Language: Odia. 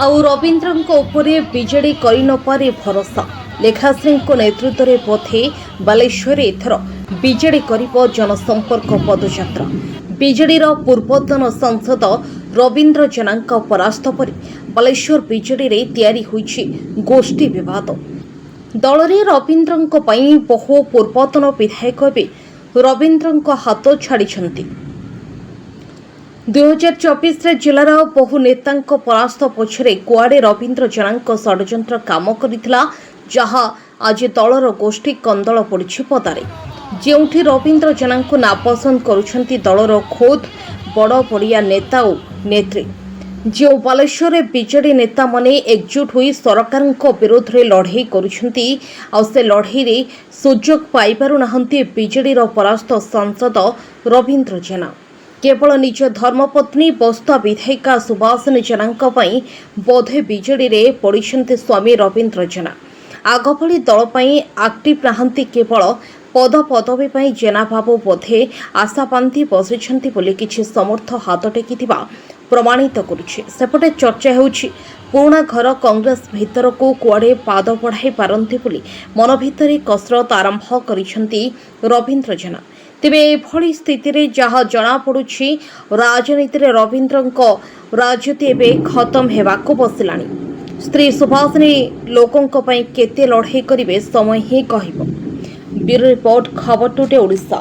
ଆଉ ରବୀନ୍ଦ୍ରଙ୍କ ଉପରେ ବିଜେଡି କରିନପାରେ ଭରସା। ଲେଖାଶ୍ରୀଙ୍କ ନେତୃତ୍ୱରେ ବୋଧେ ବାଲେଶ୍ୱରରେ ଏଥର ବିଜେଡି କରିବ ଜନସମ୍ପର୍କ ପଦଯାତ୍ରା। ବିଜେଡିର ପୂର୍ବତନ ସାଂସଦ ରବୀନ୍ଦ୍ର ଜେନାଙ୍କ ପରାସ୍ତ ପରେ ବାଲେଶ୍ୱର ବିଜେଡିରେ ତିଆରି ହୋଇଛି ଗୋଷ୍ଠୀ ବିବାଦ। ଦଳରେ ରବୀନ୍ଦ୍ରଙ୍କ ପାଇଁ ବହୁ ପୂର୍ବତନ ବିଧାୟକ ଏବେ ରବୀନ୍ଦ୍ରଙ୍କ ହାତ ଛାଡ଼ିଛନ୍ତି। 2024ରେ ଜିଲ୍ଲାର ବହୁ ନେତାଙ୍କ ପରାସ୍ତ ପଛରେ କୁଆଡ଼େ ରବୀନ୍ଦ୍ର ଜେନାଙ୍କ ଷଡ଼ଯନ୍ତ୍ର କାମ କରିଥିଲା, ଯାହା ଆଜି ଦଳର ଗୋଷ୍ଠୀ କନ୍ଦଳ ପଡ଼ିଛି ପଦାରେ। ଯେଉଁଠି ରବୀନ୍ଦ୍ର ଜେନାଙ୍କୁ ନାପସନ୍ଦ କରୁଛନ୍ତି ଦଳର ଖୋଦ୍ ବଡ଼ ବଡ଼ିଆ ନେତା ଓ ନେତ୍ରୀ। ଯେଉଁ ବାଲେଶ୍ୱରରେ ବିଜେଡି ନେତାମାନେ ଏକଜୁଟ ହୋଇ ସରକାରଙ୍କ ବିରୋଧରେ ଲଢ଼େଇ କରୁଛନ୍ତି, ଆଉ ସେ ଲଢ଼େଇରେ ସୁଯୋଗ ପାଇପାରୁନାହାନ୍ତି ବିଜେଡିର ପରାସ୍ତ ସାଂସଦ ରବୀନ୍ଦ୍ର ଜେନା। କେବଳ ନିଜ ଧର୍ମପତ୍ନୀ ବସ୍ତା ବିଧାୟିକା ସୁବାସିନୀ ଜେନାଙ୍କ ପାଇଁ ବୋଧେ ବିଜେଡିରେ ପଡ଼ିଛନ୍ତି ସ୍ୱାମୀ ରବୀନ୍ଦ୍ର ଜେନା। ଆଗ ଭଳି ଦଳ ପାଇଁ ଆକ୍ଟିଭ ନାହାନ୍ତି। କେବଳ ପଦ ପଦବୀ ପାଇଁ ଜେନାବାବୁ ବୋଧେ ଆଶା ବାନ୍ଧି ବସିଛନ୍ତି ବୋଲି କିଛି ସମର୍ଥ ହାତ ଟେକିଥିବା ପ୍ରମାଣିତ କରୁଛି। ସେପଟେ ଚର୍ଚ୍ଚା ହେଉଛି, ପୁରୁଣା ଘର କଂଗ୍ରେସ ଭିତରକୁ କୁଆଡ଼େ ପାଦ ବଢ଼ାଇ ପାରନ୍ତି ବୋଲି ମନ ଭିତରେ କସରତ ଆରମ୍ଭ କରିଛନ୍ତି ରବୀନ୍ଦ୍ର ଜେନା। ତେବେ ଏଭଳି ସ୍ଥିତିରେ ଯାହା ଜଣାପଡ଼ୁଛି, ରାଜନୀତିରେ ରବୀନ୍ଦ୍ରଙ୍କ ରାଜୁତି ଏବେ ଖତମ ହେବାକୁ ବସିଲାଣି। ସ୍ତ୍ରୀ ସୁଭାଷିନୀ ଲୋକଙ୍କ ପାଇଁ କେତେ ଲଢ଼େଇ କରିବେ, ସମୟ ହିଁ କହିବ। ବ୍ୟୁରୋ ରିପୋର୍ଟ, ଖବର ଟୁଡେ ଓଡ଼ିଶା।